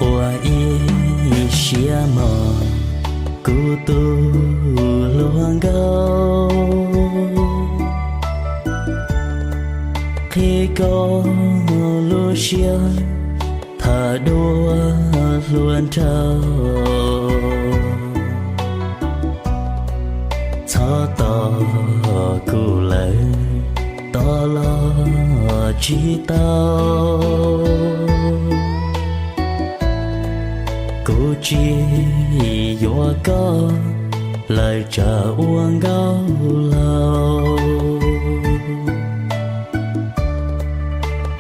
Ua ib siab mog kuv tus hluas nkauj, qhib koj lub siab thawm dua hluas nraug. Txhob tos kuv lawm, tos los tsis tau. Kuv tsis yuav koj lawm, tsam ua nkauj laus.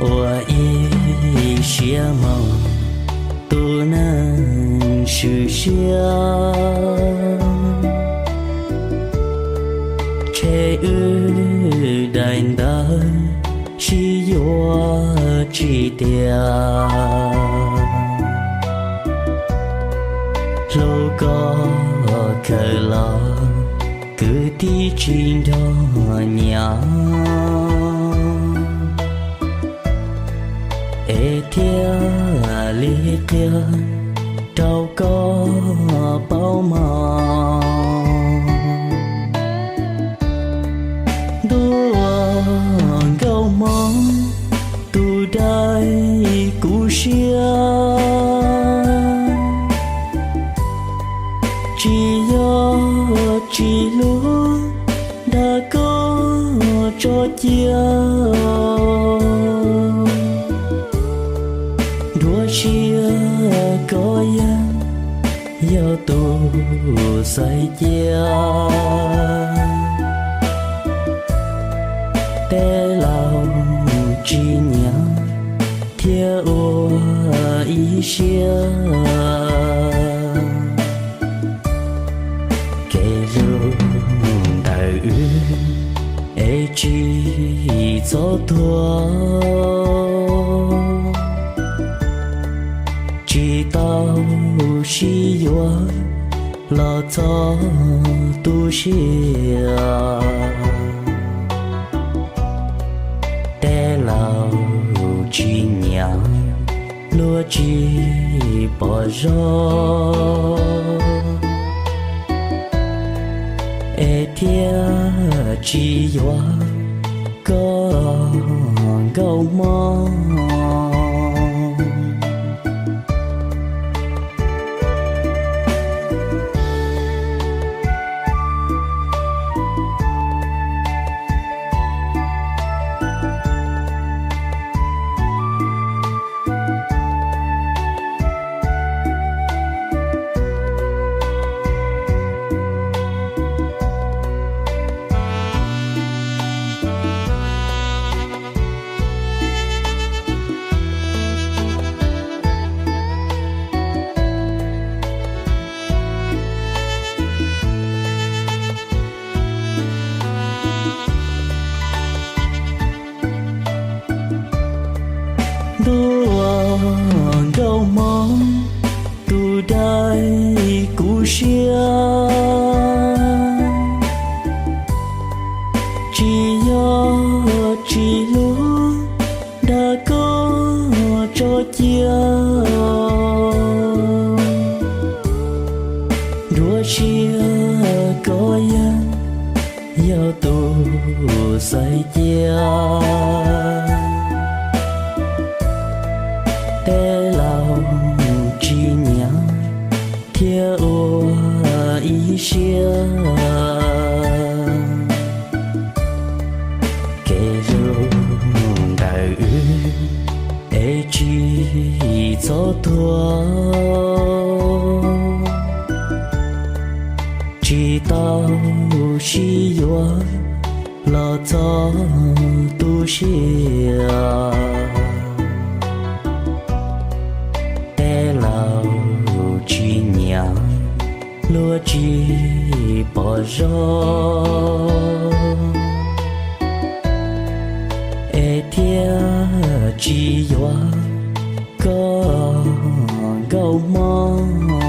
Ua ib siab mog tus neeg swm siab, tshem wb daim ntawv sib yuav tsis tiag. Hlub koj khaws los kwv tij tsis nrog nyiam, es thiaj li qhia rau koj paub mog. Ntuj nkauj hmoob, tus dai kuv siab, tsis yog tsis hlub dag koj tso cia. Nruab siab koj yeej yog tus xaiv cia. Tej laus tsis nyiam thiab ua ib siab, kev hlub ntawm wb es tsis txhob tuag. Tsis tau sib yuav los txog tu siab. Tej laus tsis nyiam luag tsis pom zoo, es thiaj tsis yuav koj nkauj hmoob. Ntuj nkauj hmoob, tus dai kuv siab, tsis yog tsis hlub dag koj tso cia. Nruab siab koj yeej yog tus xaiv cia. Tej laus tsis nyiam thiab ua ib siab, kev hlub ntawm wb es tsis txhob tuag. Tsis tau sib yuav los txog tu siab. Tej laus tsis nyiam luag tsis pom zoo, es thiaj tsis yuav koj nkauj hmoob.